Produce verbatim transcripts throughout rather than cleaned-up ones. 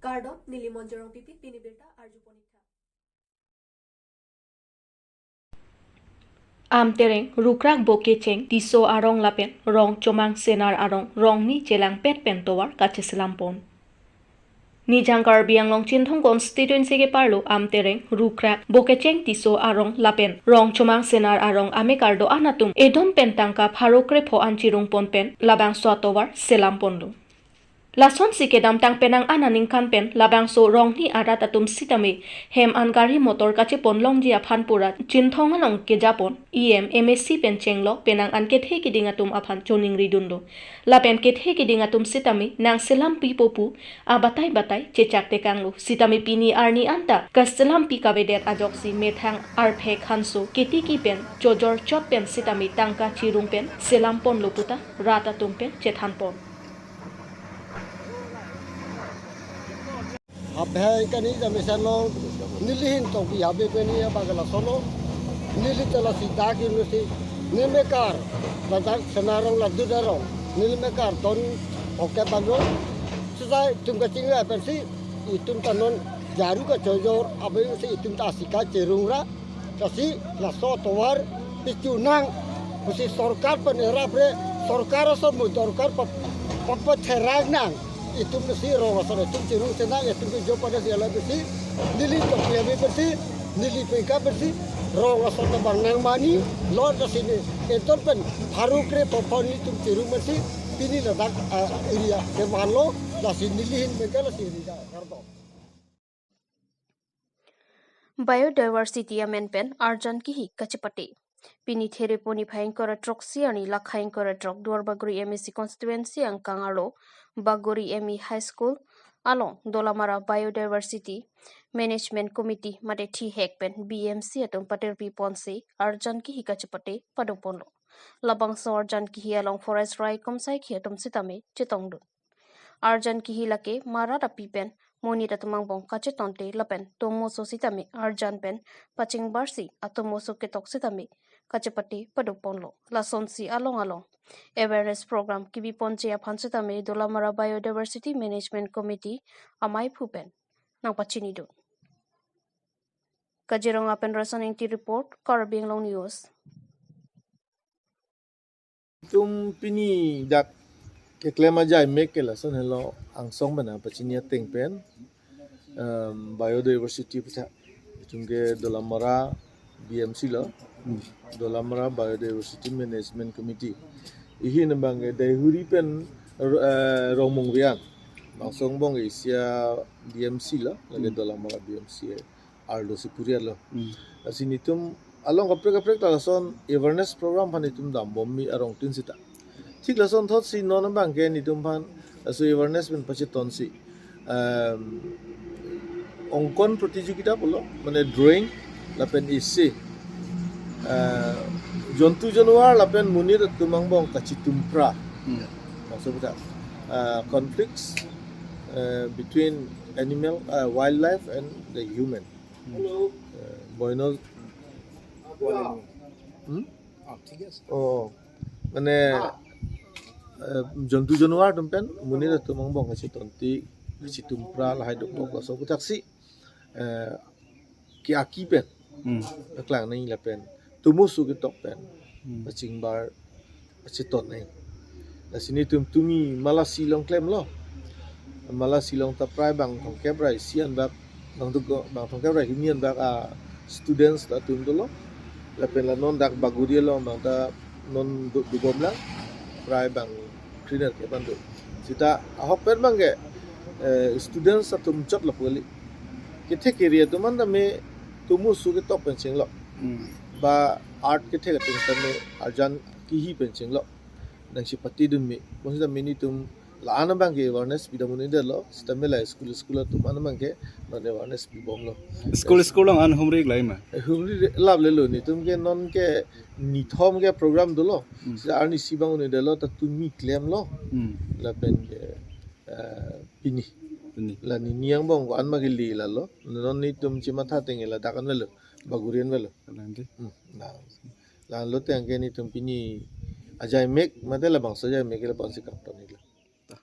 Kardom, neli Monjorong Pipi, pini birta arju pon ik tha. Amtereng, Rukrak Bokecheng Tisso arong lapen Rongchomang Senar arong rongni chelangpet pen tovar kacheselam pon. Nijang Karbi Anglong Chinthong constituency keparlo Amtereng, Rukrak Bokecheng Tisso arong lapen Rongchomang Senar arong amekar do-an atum edon pen tangka pharo krepho an chirung pon pen labangso atovar selam ponlo. Lasonsi kedamtang penang an aningkan pen labangso rongni arat atum sitame hem an gari motor kachepon longji aphan pura Chinthong along kejapon E M, M A C pen chenglok penang an kethe kiding atum aphan choningri dunlo. Lapen kethe kiding atum sitame nangselam pipo pu abatai batai chechak tekanglo. Sitame pini arni anta kaselam pi kavedet ajoksi methang arphe khanso ketiki pen chojor chot pen sitame tangka chirung pen selam ponlo puta rat atum pen chethan pon. Aphai kani jami salo nelihin tokbi habe peni abang la solo neli tala si dak ini si nemekar ladak Senar arong ladak arong nemekar ton oke banglo. Sejai tum kachingla pensi itum ta non jaru kachojor abe si itum ta asika chirung ra. Lasi laso atovar pichu nang, pusi sorkar pen erap re, sorkar aso mo sorkar pap-, papatherang nang. Itum si rong aso itum chirung senang, itum ke jo pada si ala besi, neli tok ya besi, neli pengka besi, rong aso tabang nang mani, lot asini, eton pen, pharo krepho an itum chirung besi, pini ladak, ah, area, kemanlo, lasi nelihin pengka lasi area, kardom. Biodiversity amen pen arjan kihi kachepate. Pini Thereponi phai ingkoi ra throksi arni lakhai ingkoi ra throk Duar Bagori M A C constituency angkang arlo Bagori M E High School along Dolamara Biodiversity Management Committee mate thihek pen B M C atum patirpi ponsi arjan kihi kachepate pado ponlo. Labangso arjan kihi along forest raikom saikhi atum sitame chetongdun. Arjan kihi lake marat api pen monit atum angbong kachetonte lapen tomoso sitame arjan pen pachingbarsi atomoso ketok sitame kachepate pado ponlo. Lasonsi along along awareness program kebi ponji aphan sitame Dolamara Biodiversity Management Committee amei aphu pen nangpachinidun. Kaziranga pen Rason Ingti report, Karbi Anglong News. Itum pini dak keklem ajai mek ke lason helo angsong pen nangpachini ateng pen, em, biodiversity puthak. Itum ke Dolamara B M C lo, Dolamara Biodiversity Management Committee. Ihin abang ke Daihuri pen, eh, Rongmongve an. Bangso angbong ke isi a B M C lo, lake Dolamara B M C arlo si puriat lo. Hmm. Lasi nitum along kaprek kaprek ta lason awareness program aphan itum dambom mi arong tin sita. Thik lason thotsi non abang ke nitum aphan laso awareness pen pachetonsi, em, ongkon pratijogita pulo, mane drawing lapen essay, eh, jontu januar lapen monit atum angbong kachitum pra. Hmm. Maksud kita, eh, conflicts, eh, between animal, eh, wildlife and the human. Hmm. Eh, boino, hmm? Ah, thik ase. Oh, mane, eh, jontu januar atum pen monit atum angbong kachitonti, kachitum pra lahai dokdok laso aputhak si, eh, ke-aki pen, hmm, paklang nangji lapen tomoso ketok pen, hmm, pachingbar pacheton nangji. Lasi nitum tumi Malasi along klemlo. Malasi along ta prai bang thomkep ra isi anbak, bang thomkep ra hini anbak a students ta atum dolo. Lapen la non dak Bagori along bang ta non do, dobom lang. Prai bang kriner ke bang do. Sita ahok pen bang ke, eh, students atum chot lapu kali. Kethe kere atum an tame tomoso ketok pen chenglo. Hmm. Ba art kethe atum tame arjan kihi pen chenglo. Nangchepatedun me. Bangso tame nitum la-an abang ke awareness pidam un-edetlo. Sitame la school school atum an abang ke non awareness pibomlo. School school along an humri klai ma? Eh, humri re-, lap lelo nitum ke non ke nithom ke program dolo. Hmm. Sita arnisi bang un-edetlo ta tumi klemlo. Hmm. Lapen ke, eh, pini. Pini. La nini angbong ko-an ma kele lalo. Non nitum chematha ateng ke ladak an velo. Bagori an velo. Kalang di. Hmm. La. Lalo tangke nitum pini ajai mek mate labangso ajai mek ke lapu-ansi kapton iklo. Ta.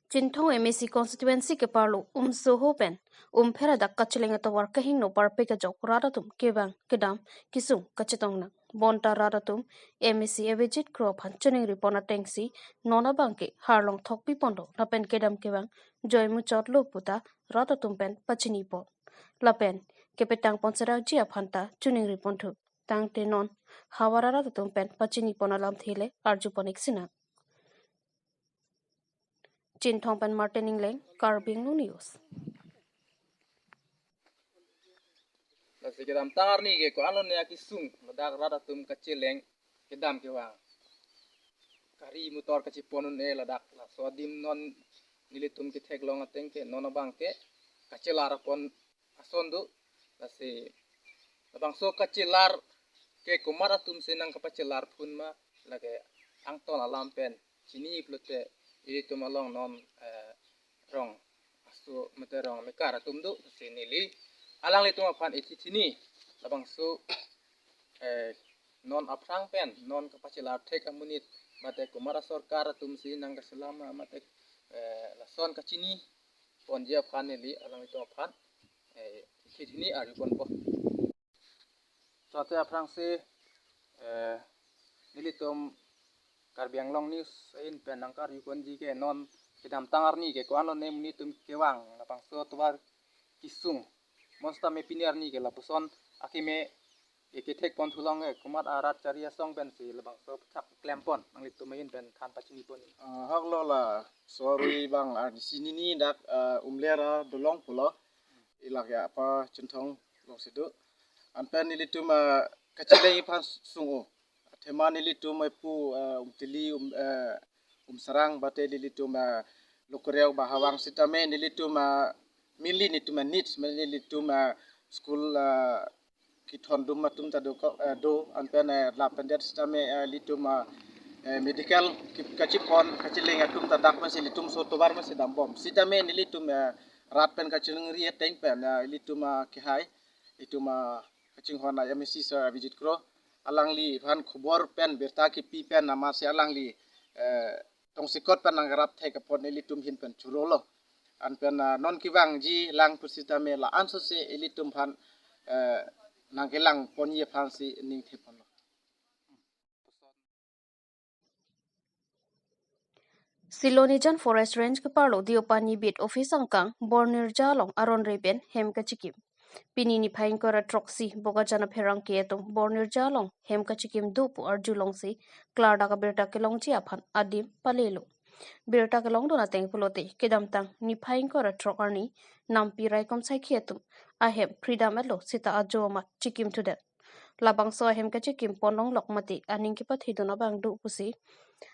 Chinthong M A C constituency keparlo Umsoho pen Umphera dak kacheleng atovar kehingno parpek ajok rat atum kevang kedam kesung kachetong nang. Bonta rat atum M A C Abhijit Kro aphan choningri pon atengsi non abangke harlong thokpi pon do lapen kedam kevang joimuchot lo puta rat atum pen pachini pon. Lapen kepetang pon serakji aphan ta choningri pon thu. Tangte non havar arat atum pen pachini pon alamthe le arju pon ik sinang. Chinthong pen Martin Ingleng, Karbi Anglong News. Lasi kedamtang arni ke ko-an lone akesung ladak rat atum kacheleng kedam kevang. Gari motor kachepon un-e ladak, laso adim non nelitum ketheklong ateng ke non abangke kachelar pon ason do. Lasi labangso kachelar ke komat atumsi nangkapachelar phun ma, lake angton alam pen chini pulote ilitum along non, eh, rong aso mate rong mekar atum do, lasi neli alanglitum aphan ithithini labangso, eh, non aphrang pen non kapachelar thek amonit mate komat asorkar atumsi nangkaselam ma mate, eh, lason kachini ponji aphan neli alanglitum aphan, eh, ithithini arju ponpo. Sote aphrangsi, eh, nelitum Karbi Anglong News ahin pen nangkarju ponji ke non kedamtang arni ke ko-an lone monit atum kevang labangso atovar kesung. Bonsitame pini arni ke lapuson akeme ke kethek pon thulong ke komat arat chari asong pensi labangso pethak klem pon, nanglitum ahin pen than pachini pon. Ah, haklo la sorry bang, ah, di sini ni dak, ah, Umler adolong pulo. Ilak ya apa Chinthong alongsi do. Anpen nelitum, ah, kacheleng aphan sung-o. Athema nelitum, eh, pu, ah, Umtili, um, eh, Umsarang bate nelitum, ah, Lokoreo ba Hawang sitame nelitum, ah, mainly nelitum, ah, needs, mainly nelitum, ah, school, ah, kethondum atum ta do ko, eh, do, anpen, eh, lapen det sitame, eh, ilitum, ah, eh, medical ki-, kachepon kacheleng atum ta dak masi ilitum so tovar masi dambom. Sitame nelitum, eh, rat pen kacheleng ri ateng pen, eh, ilitum, ah, kehai, itum, ah, kachinghon a M A C sir Abhijit Kro, alangli aphan khobor pen birta kipi pen amatsi alangli, eh, tongsekot pen nangrap thek apot ilitum ahin pen churolo. Anpen, ah, non kevangji lang pusitame la-an sose ilitum aphan, eh, nangkelang ponji aphansi ningthe ponlo. Silonijan Forest Range keparlo Deopani Beat Office angkang Bornirja along aron re pen hem kachikim. Pini niphai ingkoi ra throksi Bokajan apherangke atum Bornirja along hem kachikim do pu arjulongsi klardak abirta kelongji aphan adim palelo. Birta kelongdun ateng pulote kedamtang niphai ingkoi ra throk arni nampi raikom saikhi atum ahem freedom alo sita ajo amat chikim thudet. Labangso ahem kachikim ponlonglok mate aning kepathedun abang do pusi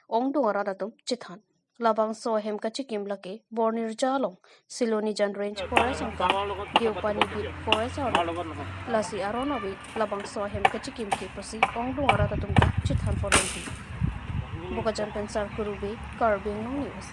ongdung arat atum chethan. Labangso ahem kachikim lake Bornirja along Silonijan Range Forest angkang Deopani Beat Forest arlo. Lasi aron ave labangso ahem kachikim ke pusi ongdung arat atum ta chethan ponlongji. Bokajan pen Sarkuru Bey, Karbi Anglong News.